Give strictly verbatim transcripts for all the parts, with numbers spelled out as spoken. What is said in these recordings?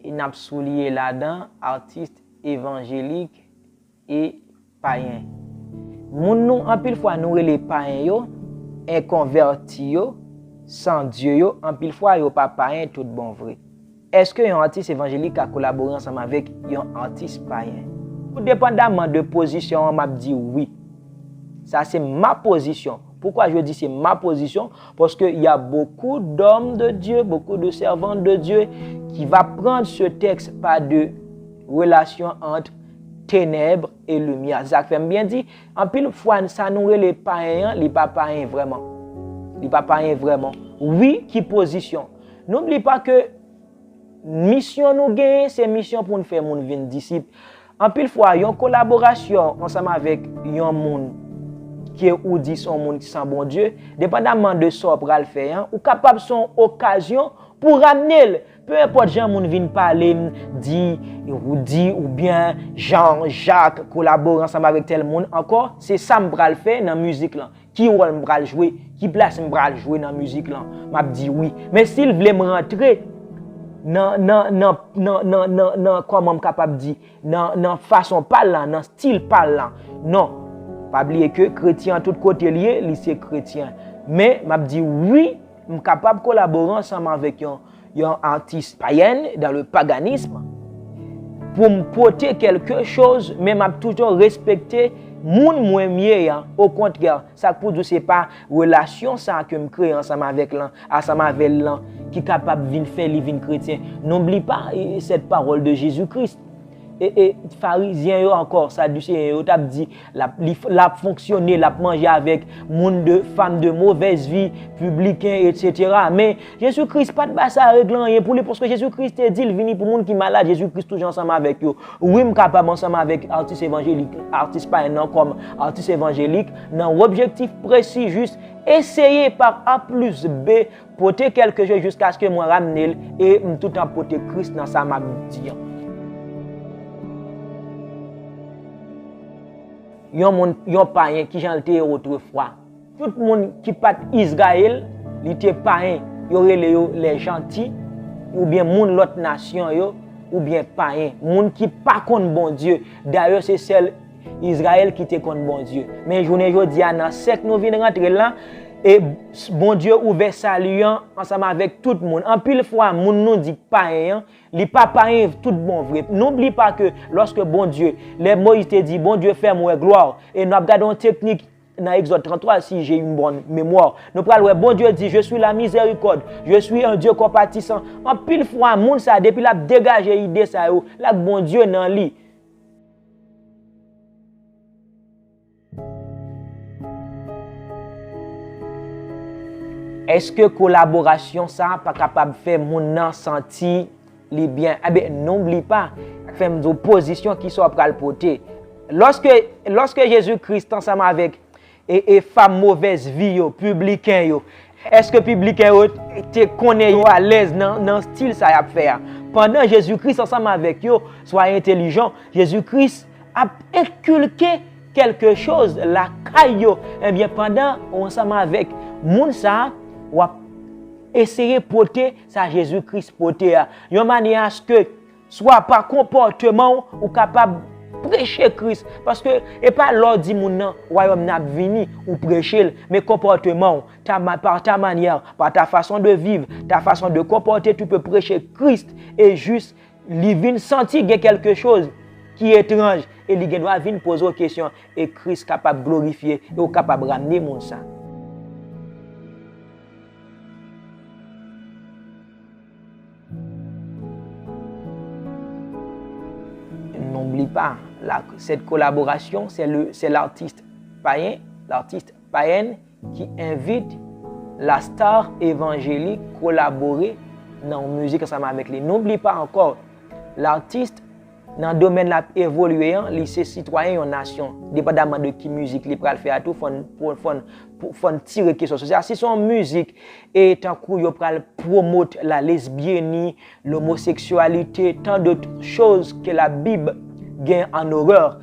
N ap souliye ladan atis evanjelik e payen. Moun nou, anpil fwa, nou rele payen yo, enkonvèti yo, san Dye yo, anpil fwa, yo pa payen tout bon vre. Èske yon atis evanjelik ka kolabore ansanm avèk yon atis payen? Tou depandaman de pozisyon an, m ap di wi. Sa se ma pozisyon. Pourquoi je dis c'est ma position? Parce qu'il y a beaucoup d'hommes de Dieu, beaucoup de servantes de Dieu qui va prendre ce texte par de relation entre ténèbres et lumière. Se sa k fè m byen di, anpil fwa, sa nou rele payen an, li pa payen vrèman. Li pa payen vrèman. Wi, ki pozisyon? N'oublie pas que misyon nou genyen, se misyon pou n fè moun vin disip. Anpil fwa, yon kolaborasyon ansanm avèk yon moun ke ou di se yon moun ki san Bondye, depandaman de sa w pral fè an, ou kapab se yon okazyon pou ramne l. Pe enpòt jan moun vin pale m, di, ou di, oubyen Jean, Jacques, kolabore ansanm avèk tèl moun ankò, se sa m pral fè nan mizik lan. Ki wòl m pral jwe? Ki plas m pral jwe nan mizik lan? M ap di wi. Men si l vle m rantre nan, nan, nan, nan, nan, nan, nan, kòman m kapab di, nan, nan fason pa l lan, nan stil pa l lan, non. Pa bliye ke kretyen an tout kote l ye, li se kretyen. Men, m ap di wi, m kapab kolabore ansanm avèk yon, yon atis payen, dans le paganisme, pou m pote kèlke choz, men m ap toujou respekte moun mwen m ye an. Okontrè, sa k pou di w se pa relasyon sa a ke m kreye ansanm avèk lan, ansanm avè l lan, ki kapab vin fè li vin kretyen. N'oublie pas, e, cette parole de Jésus-Christ. E, e Farizyen yo ankò, Sadiseyen yo, t ap di, l ap, li, l ap fonksyone, l ap manje avèk moun de, fam de movèz vi, pibliken, etsetera. Men, Jezi Kris pa t ba sa regle anyen pou li, paske Jezi Kris te di l vini pou moun ki malad, Jezi Kris toujou ansanm avèk yo. Wi, m kapab ansanm avèk atis evanjelik, atis payen nan kòm atis evanjelik, nan objektif presi, jis eseye par A plis B pote kèlke choz jiskaske mwen ramne l e m toutan pote Kris nan sa m ap di an. Yon moun, yon payen, kijan l te ye otrefwa? Tout moun ki pa t Izrayèl, li te payen. Yo rele yo les gentils, oubyen moun lòt nasyon yo, oubyen payen. Moun ki pa konn Bondye. Dayè, se sèl Izrayèl ki te konn Bondye. Men jounen jodi a, nan syèk nou vin rantre la, e Bondye ouvè sali an ansanm avèk tout moun. Anpil fwa, moun nou di k payen an, li pa payen tout bon vre. N'oublie pas que lorsque Bondye, lè Moyiz te di, Bondye fè m wè glwa w, e n ap gade yon teknik nan Egzòd tranntwa, si j'ai une bonne mémoire, nou pral wè Bondye di, je suis la miséricorde, je suis un Dieu compatissant. Anpil fwa, moun sa, depi l ap degaje ide sa yo, l ak Bondye nan li. Èske kolaborasyon sa a pa kapab fè moun nan santi li byen? Eben, n'oublie pas, fè m di w pozisyon ki sa w pral pote. Lòske, lòske Jezi Kris ansanm avèk e, e fanm movèz vi yo, pibliken yo, èske pibliken yo te konnen yo alèz nan, nan stil sa y ap fè a? Pandan Jezi Kris ansanm avèk yo, swa entèlijan, Jezi Kris ap enkilke kèlke choz lakay yo. Ebyen, pandan ou ansanm avèk moun sa a, w ap eseye pote sa Jezi Kris pote a, yon manyè aske swa pa konpòteman w, ou kapab preche Kris. Paske e pa lè w di moun nan, wayòm nan ap vini, ou preche l, men konpòteman w, ta ma-, par ta manière, par ta façon de vivre, ta façon de comporter, tu peux prêcher Christ et juste li vin santi gen kèlke choz ki etranj e li gen dwa vin poze w kesyon e Kris kapab glorifye e w kapab ramne moun sa. N'oublie pas, la, cette collaboration, c'est le, c'est l'artiste païen, l'artiste païenne qui invite la star évangélique collaborer nan yon mizik ansanm avèk li. N'oublie pas encore, l'artiste nan domèn l ap evolye an, li se sitwayen yon nasyon. Depandaman de ki mizik li pral fè a tou, fò n, fò n, fò n tire kesyon sou sa. Si se yon mizik, e tankou yo pral pwomot la lesbyeni, lomoseksyalite, tant d'autres choses que la Bible gen en horreur,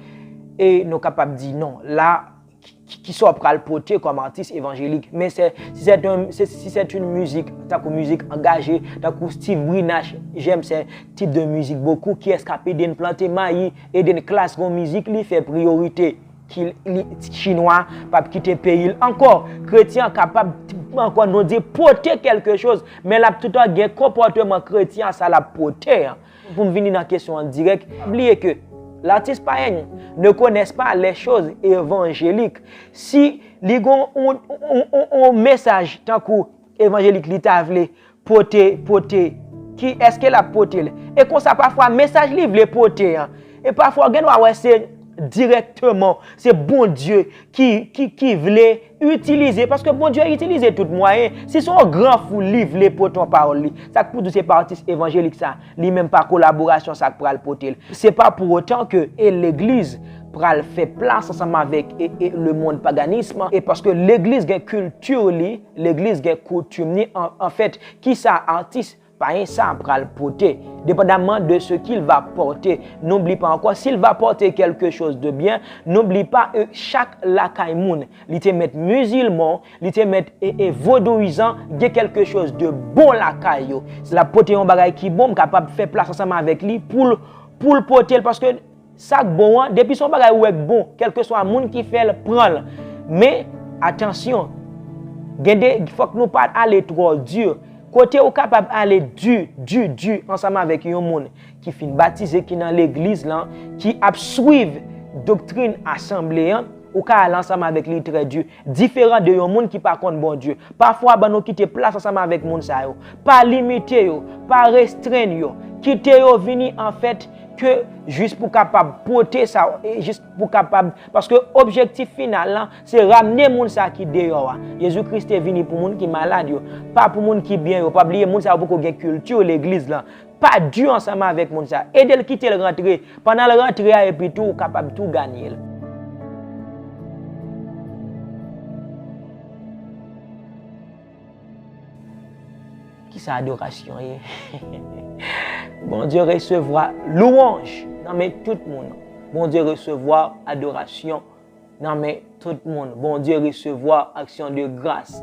e nou kapab di non. La, ki, ki sa w pral pote kòm atis evanjelik. Men se, si c'est un, se, si c'est une musique, tankou mizik angaje, tankou Steve Brinache, j'aime ce type de musique beaucoup, kiyès k ap ede n plante mayi, ede n klas gon mizik li fè priyorite ki li, chinwa p ap kite peyi l ankò. Kretyen an kapab ankò, nou di, pote kèlke choz, men l ap toutan gen konpòteman kretyen an, sa l ap pote an. Pou m vini nan kesyon an dirèk, pa bliye ke l'artiste païen ne connaît pas les choses évangéliques. Si li gon on, on, on, on mesaj tankou evanjelik li ta vle pote, pote, ki èske l ap pote l? E konsa, pafwa, mesaj li vle pote an, e pafwa, w gen dwa wè se dirèkteman, se Bondye ki, ki, ki vle itilize, paske Bondye itilize tout mwayen. Si se yon gran fou li vle pote yon pawòl li, sa k pou di se pa atis evanjelik sa, li menm pa kolaborasyon sa k pral pote l. Se pa pou otan ke e legliz pral fè plas ansanm avèk e, e lemonn paganism, e paske legliz gen kilti li, legliz gen koutim li, an, anfèt, kisa atis payen sa pral pote, dépendamment de ce qu'il va porter. N'oublie pas encore, s'il va porter quelque chose de bien, n'oublie pas, euh, chak lakay moun, li te mèt mizilman, li te mèt e, e vodouyizan, gen quelque chose de bon lakay yo. Si l ap pote yon bagay ki bon, m kapab fè plas ansanm avèk li pou l, pou l pote l, paske sa k bon an, depi se yon bagay ou wè k bon, kèlkeswa moun ki fè l, pran l. Men, atansyon, gen de, fòk nou pa ale twò di. Kote ou kapab ale di, di, di ansanm avèk yon moun ki fin batize, ki nan legliz lan, ki ap swiv doktrin asanble an, ou ka al ansanm avèk li trè di, diferan de yon moun ki pa konn Bondye. Pafwa, ban nou kite plas ansanm avèk moun sa yo. Pa limite yo, pa restrenn yo. Kite yo vini, anfèt, ke jis pou kapab pote sa, e jis pou kapab, paske objektif final lan, se ramne moun sa ki deyò a. Jezi Kris te vini pou moun ki malad yo, pa pou moun ki byen yo. Pa bliye, moun sa yo poko gen kilti legliz lan. Pa di ansanm avèk moun sa. Ede l kite l rantre. Pandan l rantre a, epi tou, ou kapab tou ganye l. Kisa adorasyon ye? Bondye resevwa louwanj nan men tout moun. Bondye resevwa adorasyon nan men tout moun. Bondye resevwa aksyon de gras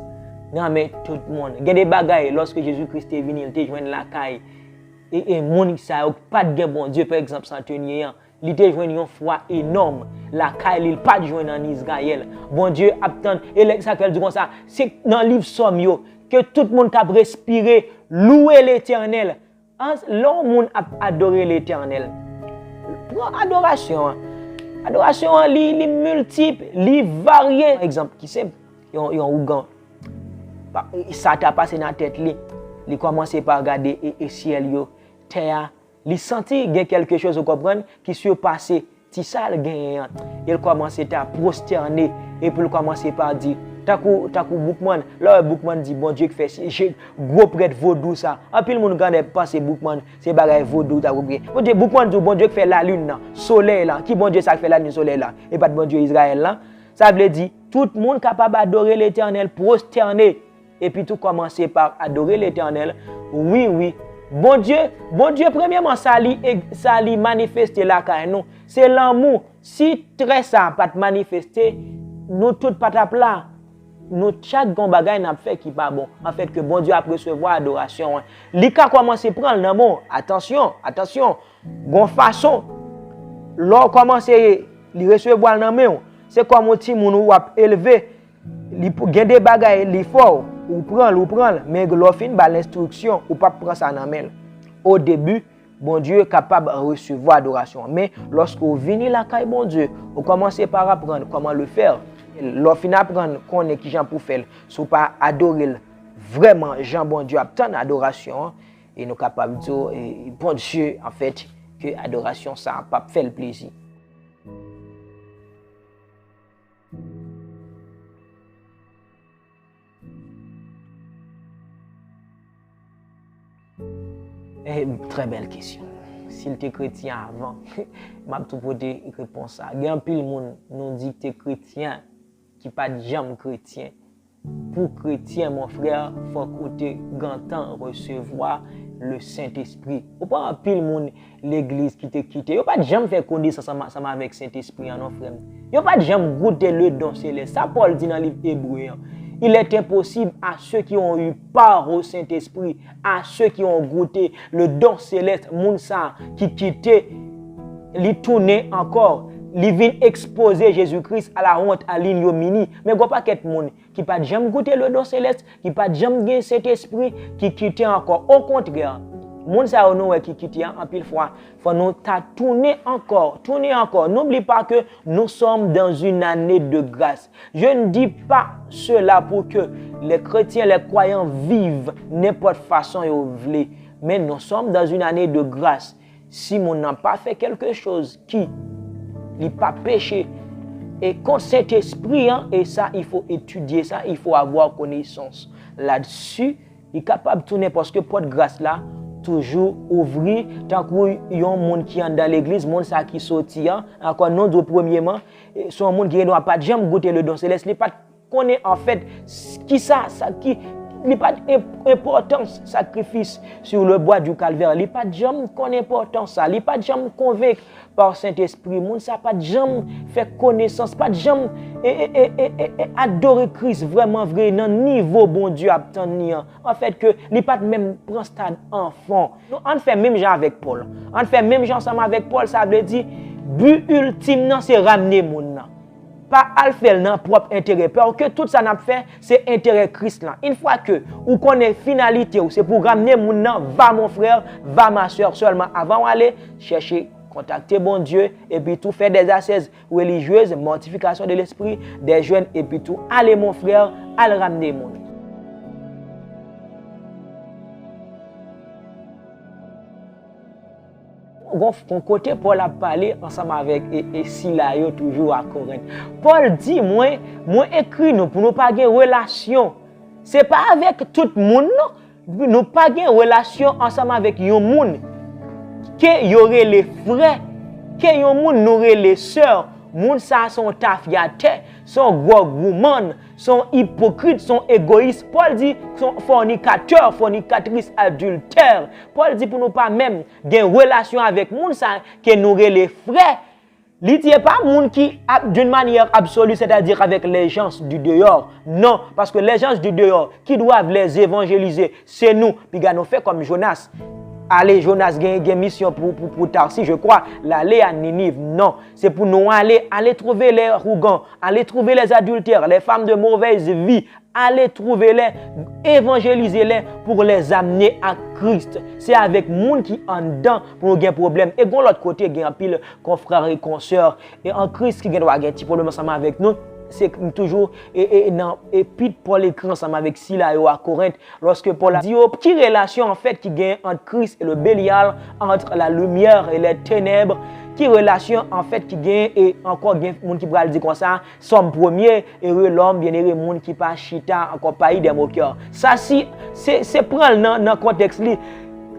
nan men tout moun. Gen de bagay, lòske Jezi Kris te vini, l te jwenn lakay e, e moun sa yo ki pa t gen Bondye, pa egzanp, santenye an, li te jwenn yon fwa enòm lakay li, l pa t jwenn ann Izrayèl. Bondye ap tann, e lè sa k fè l di konsa, se nan liv Sòm yo, ke tout moun k ap respire, louwe Letènèl. An, lè yon moun ap adore Letènèl, pran adorasyon an. Adorasyon an, li, li miltip, li varye. Egzanp ki senp, yon, yon ougan. Pa, sa ta pase nan tèt li. Li kòmanse pa gade e, e syèl yo, tè a. Li santi gen kèlke choz, ou konprann, ki sipase ti sa l genyen an. E l kòmanse ta pwostène, epi l kòmanse pa di, tankou, tankou Boukman, lè w wè Boukman di, Bondye k fè si, je, gwo prèt vodou sa. Anpil moun grandè panse Boukman se bagay vodou ta koupe. Bondye, Boukman di w, Bondye k fè lalin nan, solèy lan. Ki Bondye sa k fè lalin, solèy lan? E pa t Bondye Izrayèl lan? Sa vle di, tout moun kapab adore Letènèl, pwostène, epi tou kòmanse pa adore Letènèl. Wi, wi. Bondye, Bondye, premyèman, sa li, sa li manifeste lakay nou, se lanmou. Si trè sa a pa t manifeste, nou tout pa t ap la. Nou chak gen yon bagay n ap fè ki pa bon. Anfèt, ke Bondye ap resevwa adorasyon an. Li ka kòmanse pran l nan men w. Atansyon, atansyon. Gon fason, lè w kòmanse, li resevwa l nan men w. Se kòm yon timoun ou w ap elve. Li pou, gen de bagay li fè w, ou pran l, ou pran l, men lè w fin ba l enstriksyon, ou p ap pran sa nan men l. O debi, Bondye kapab resevwa adorasyon an, men lòske w vini lakay Bondye, ou kòmanse pa aprann kòman le fè. Lè w fin aprann konnen kijan pou fè l, si w pa adore l vrèman jan Bondye ap tann adorasyon an, e nou kapab di w, e, Bondye, anfèt, ke adorasyon sa a p ap fè l plezi. Eh, trè bèl kesyon. Si l te kretyen avan, m ap tou pote repons sa. Gen anpil moun, nou di, te kretyen, ki pa t janm kretyen. Pou kretyen, mon frè, fòk ou te gentan resevwa le Saint-Esprit. Ou pa anpil moun legliz ki te kite. Yo pa t janm fè konesans ansanm, ansanm avèk Sentespri an, non, frè m. Yo pa t janm goute le don selès. Sa Pòl di nan liv Ebre an. Il est impossible à ceux qui ont eu part au Saint-Esprit, à ceux qui ont goûté le don céleste, moun sa ki kite, li tounen ankò, li vin ekspoze Jezi Kris a la wont, a lignomini. Men gon pakèt moun ki pa t janm goute le don selès, ki pa t janm gen Sentespri, ki kite ankò. Okontrè, moun sa yo nou wè ki kite an, anpil fwa, fò nou ta tounen ankò, tounen ankò. N'oublie pas que nous sommes dans une année de grâce. Je ne dis pas cela pour que les chrétiens, les croyants vivent n'importe façon yo vle. Men nous sommes dans une année de grâce. Si moun nan pa fè quelque chose ki li pa peche e kont Sentespri an, et ça, il faut étudier ça, il faut avoir connaissance là-dessus, li kapab tounen, paske pòt gras la toujou ouvri, tankou yon moun ki anndan legliz, moun sa ki soti an, ankò nou di w premyeman, e, se yon moun ki gendwa pa t janm goute le don selès, li pa t konnen anfèt s-, ki sa, sa ki, li pa t enp-, enpòtans sakrifis sur le bois du calvaire, li pa t janm konn enpòtans sa, li pa t janm konvenk pa Sentespri, moun sa pa t janm fè konesans, pa t janm e, e, e, e, e, e adore Kris vrèman vre nan nivo Bondye ap tann li an. Anfèt ke li pa t menm pran stad anfan. Nou, ann fè menm jan avèk Pòl. Ann fè menm jan ansanm avèk Pòl, sa vle di, bi iltim nan se ramne moun nan. Pa al fè l nan pwòp enterè. Paske tout sa n ap fè, se enterè Kris lan. Une fois que ou konnen finalite w, se pou ramne moun nan, va mon frère, va ma sœur, sèlman avan w ale, chèche kontakte Bondye, epi tou fè des assises religieuses, mortification de l'esprit, des jeûnes, epi tou ale mon frère, al ramne moun. Gon, gon kote Pòl ap pale ansanm avèk e, e sila yo toujou a Korent. Pòl di, mwen, mwen ekri nou pou nou pa gen relasyon. Se pa avèk tout moun, non. Nou pa gen relasyon ansanm avèk yon moun ke yo rele frè, ke yon moun nou rele sè. Moun sa a se yon tafyatè, se yon gwògwoumann, se yon ipokrit, se yon egoyis. Pòl di, se yon fònikatè, fònikatris, adiltè. Pòl di pou nou pa menm gen relasyon avèk moun sa ke nou rele frè. Li di, e pa moun ki, d'une manière absolue, c'est-à-dire avec les gens du dehors. Non, parce que les gens du dehors qui doivent les évangéliser, se nou. Piga nou fè kòm Jonas. Ale, Jonas gen, gen misyon pou, pou, pou Tarsis, je crois. L ale a Niniv. Non, se pou nou ale, ale trouve les hougans, ale trouve les adultères, les femmes de mauvaise vie, ale trouve lè, evanjelize lè pou les amener à Christ. Se avèk moun ki anndan pou nou gen pwoblèm. E gon lòt kote, gen anpil konfrè e konsè e an Kris ki gen dwa gen ti pwoblèm ansanm avèk nou. Se toujou e, e, nan epit Pòl ekri ansanm avèk sila yo a Korent, lòske Pòl di yo, ki relasyon anfèt ki gen ant Kris e le Belial, entre la lumière et les ténèbres? Ki relasyon anfèt ki gen? E ankò gen moun ki pral di konsa, Sòm premye, heureux l'homme, bienheureux moun ki pa chita an konpayi des moqueurs. Sa si, se, se pran l nan, nan kontèks li.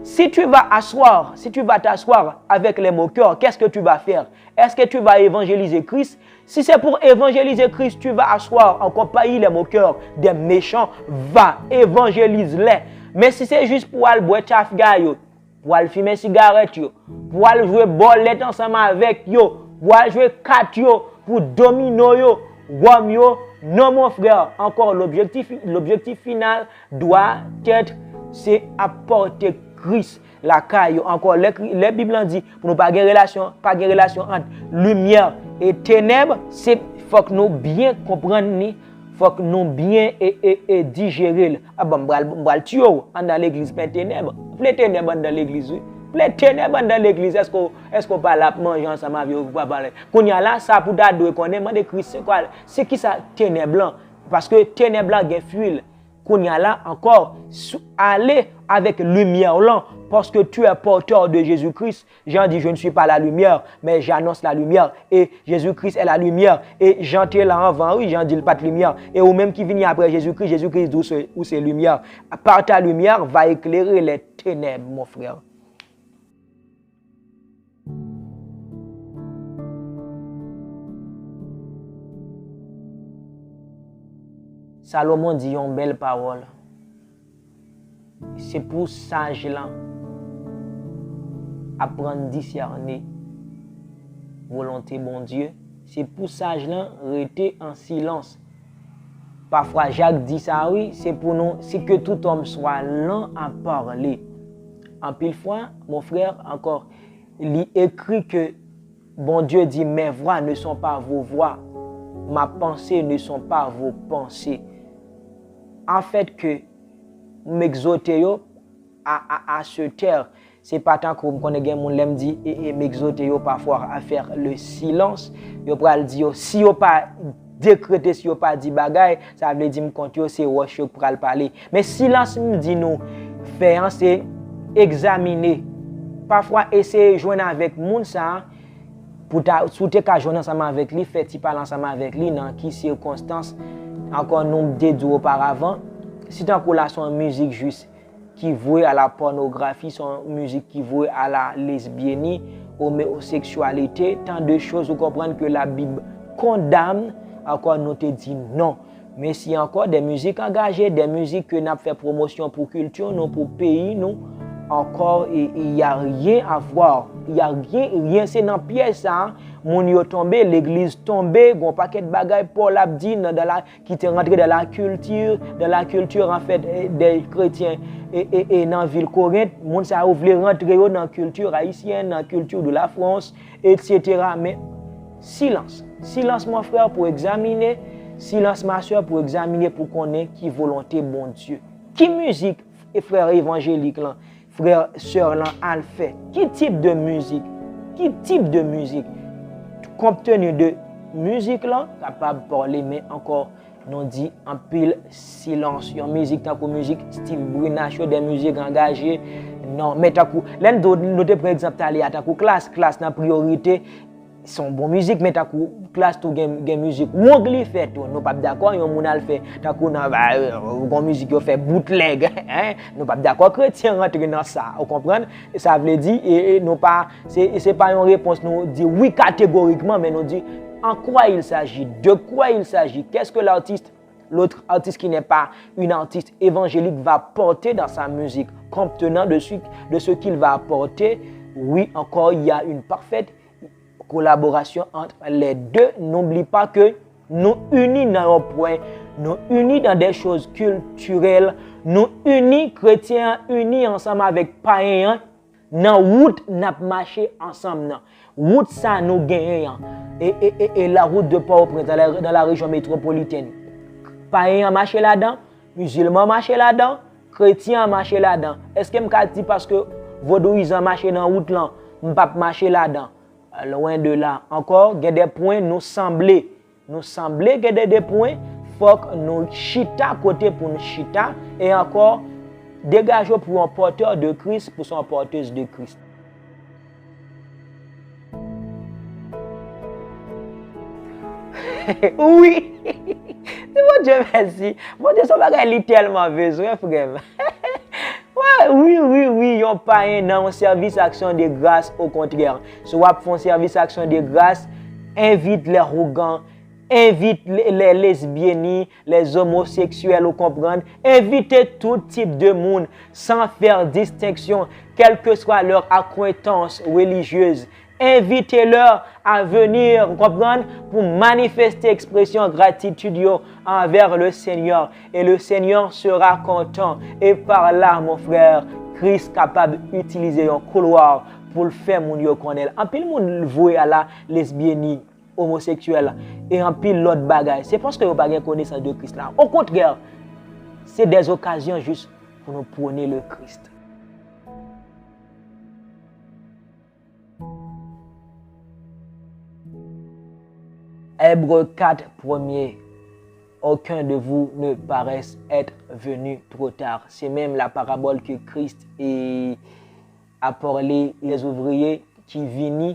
Si tu vas asseoir, si tu vas t'asseoir avec les moqueurs, qu'est-ce que tu vas faire? Est-ce que tu vas évangéliser Christ? Si c'est pour évangéliser Christ, tu vas asseoir en compagnie les moqueurs, des méchants, va, évangélise-les. Men si se jis pou al bwè tafya yo, pou al fimen sigarèt yo, pou al jwe bòlèt ansanm avèk yo, pou al jwe kat yo, pou domino yo, wòm yo, non mon frè, ankò l'objectif, l'objectif final doit être, se apòte Kris lakay yo. Ankò, lè, lè Bib lan di pou nou pa gen relasyon, pa gen relasyon ant limyè e tenèb, se fòk nou byen konprann li, fòk nou byen e, e, e dijere l. A bon, m pral, m pral tiye w anndan legliz, plen tenèb. Plen tenèb anndan legliz, wi. Plen tenèb anndan legliz. Èske w, èske w pa la ap manje ansanm avè yo, ou pa pale? Kounye a la, sa pou ta dwe konnen, mande Kris, se kwa, se ki sa tenèb lan? Paske tenèb lan gen fwi l. Kounye a la ankò, sou, ale avèk limyè w lan, paske tu es porteur de Jésus-Christ. Jan di, je ne suis pas la lumière, mais j'annonce la lumière. Et Jésus-Christ est la lumière. E Jan te la anvan, wi, Jan di l pa t limyè. E ou menm ki vini apre Jezikri, Jezikri di w se, ou se limyè. Par ta lumière va éclairer les ténèbres, mon frère. Salomon di yon bèl pawòl. Se pou saj lan, Aprann disène volonte Bondye. Se pou saj lan rete an silans. Pafwa Jak di sa wi, se pou nou, c'est que tout homme soit lent à parler. Anpil fwa, mon frè, ankò, li ekri ke Bondye di, mes voies ne sont pas vos voies, ma pensée ne sont pas vos pensées. An fèt ke m egzote yo a, a, a se tè. Se pa tankou m konnen gen moun lè m di e, e m egzote yo pafwa a fè le silans, yo pral di yo, si yo pa dekrete, si yo pa di bagay, sa vle di m kont yo se wòch yo k pral pale. Men silans m di nou fè an se egzamine. Pafwa eseye jwenn avèk moun sa a, pou ta, si w te ka jwenn ansanm avèk li, fè ti pale ansanm avèk li nan ki sikonstans. Ankò nou te di w oparavan, si tankou la se yon mizik jis ki vwe a la pònografi, se yon mizik ki vwe a la lesbyeni, omoseksyalite, tan de choz ou konprann ke Labib kondamn, ankò nou te di non. Men si ankò de mizik angaje, de mizik ke n ap fè pwomosyon pou kilti nou, pou peyi nou, ankò, e, e, y a rien à voir. Y a rien, rien, se nan pyèj sa a, moun yo tonbe, legliz tonbe, gon pakèt bagay Pòl ap di nan, dans la, ki te rantre dans la culture, dans la culture, en fait, e, des chrétiens, e, e, e nan vil Korent, moun sa yo vle rantre yo nan kilti ayisyèn, nan kilti de la Frans, et cetera. Men silans. Silans, mon frè, pou egzamine. Silans, ma sè, pou egzamine, pou konnen ki volonte Bondye. Ki mizik e frè evanjelik lan, frè sè lan al fè? Ki tip de mizik? Ki tip de mizik? Konpteni de mizik lan kapab pale, men ankò, nou di anpil silans. Yon mizik tankou mizik stil Brunache yo, de mizik angaje. Non, men tankou, lè n di w, nou te pran egzanp talè a, tankou Klass, Klass nan priyorite, se yon bon mizik, men tankou Klass tou gen, gen mizik wong li fè tou. Nou p ap dakò, yon moun al fè, tankou nan, ba, euh, gon mizik yo fè bootleg, hein? Nou p ap dakò kretyen rantre nan sa, ou konprann? Sa vle di, e, e nou pa, se, se pa yon repons nou di wi kategorikman, men nou di en quoi il s'agit, de quoi il s'agit, qu'est-ce que l'artiste, l'autre artiste qui n'est pas une artiste évangélique va porter dans sa musique, compte tenant de ce, de ce qu'il va apporter. Oui, encore, il y a une parfaite collaboration entre les deux. N'oublie pas que nou ini nan yon pwen, nou ini nan de choz kiltirèl, nou ini, kretyen an ini ansanm avèk payen an, nan wout n ap mache ansanm nan. Wout sa nou genyen an. E, e, e, e la route de Port-au-Prince, dans la, dans la région métropolitaine. Payen an mache ladan, mizilman mache ladan, kretyen an mache ladan. Èske m ka di paske vodouyizan mache nan wout lan, m p ap mache ladan? Loin de là. Ankò, gen de pwen nou sanble. Nou sanble gen de, de pwen, fòk nou chita kote pou n chita, e ankò, degaje w pou yon pòtè de Kris, pou se yon pòtèz de Kris. Wi! Di Bondye mèsi. Bondye se yon bagay li tèlman bezwen, frè m. Wi, wi, wi, wi, yon payen nan yon sèvis aksyon de gras, okontrè. Si w ap fè yon sèvis aksyon de gras, envit les hougans, envit les, les lesbyeni, les homoseksyèl, ou konprann, envite tout tip de moun, sans faire distinction, quelle que soit leur accointance religieuse. Invitez-leur à venir, ou konprann, pou manifeste ekspresyon gratitid yo anvè le Seigneur. Et le Seigneur sera content. Et par là, mon frère, Kris kapab itilize yon koulwa pou l fè moun yo konnen l. Anpil moun voye a la lesbyeni, omoseksyèl, e anpil lòt bagay. Se paske yo pa gen konesans de Kris la. Okontrè, se des occasions juste pour nous prôner le Christ. Ebre kat, premye. Aucun de vous ne paraisse être venu trop tard. Se menm la parabòl ke Kris e a parlé les ouvriers ki vini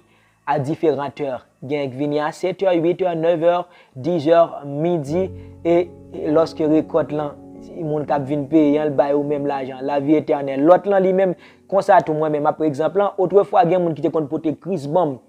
a diferan tè. Gen k vini a sèt è, uit è, nèf è, diz è, midi, e lòske rekòt lan, moun k ap vin peye an, l bay ou menm lajan. Lavi etènèl. Lòt lan, li menm, konsa tou mwen menm, ap pran egzanp lan, otrefwa gen moun ki te konn pote Kris ban m.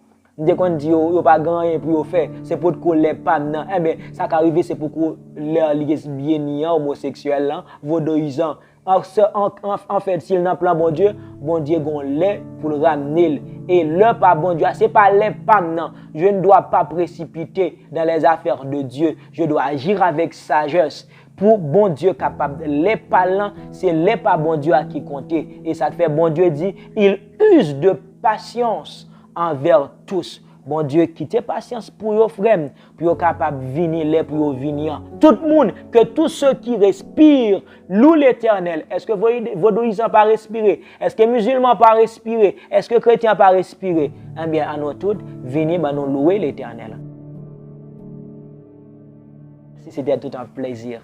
M te konn di yo, yo pa gen anyen pou yo fè. Se pwotokòl lè pa m nan. Enben, sa ka rive se pwotokòl lè lesbyeni an, omoseksyèl lan, vodouyizan, An, an, an, anfèt, si l nan plan Bondye, Bondye gon lè pou l ramne l. E lè pa Bondye a, se pa lè pa m nan. Je ne dois pas précipiter dans les affaires de Dieu. Je dois agir avec sagesse. Pou Bondye kapab, lè pa l lan, se lè pa Bondye a ki konte. E sa k fè Bondye di, il use de patience envers tous. Bondye kite pasyans pou yo, frè m, pou yo kapab vini lè pou yo vini an. Tout moun, que tous ceux qui respirent louent l'Éternel. Èske vodouyizan pa respire? Èske mizilman pa respire? Èske kretyen pa respire? Ebyen, an nou tout, vini ban nou louwe Letènèl. C'était tout un plaisir.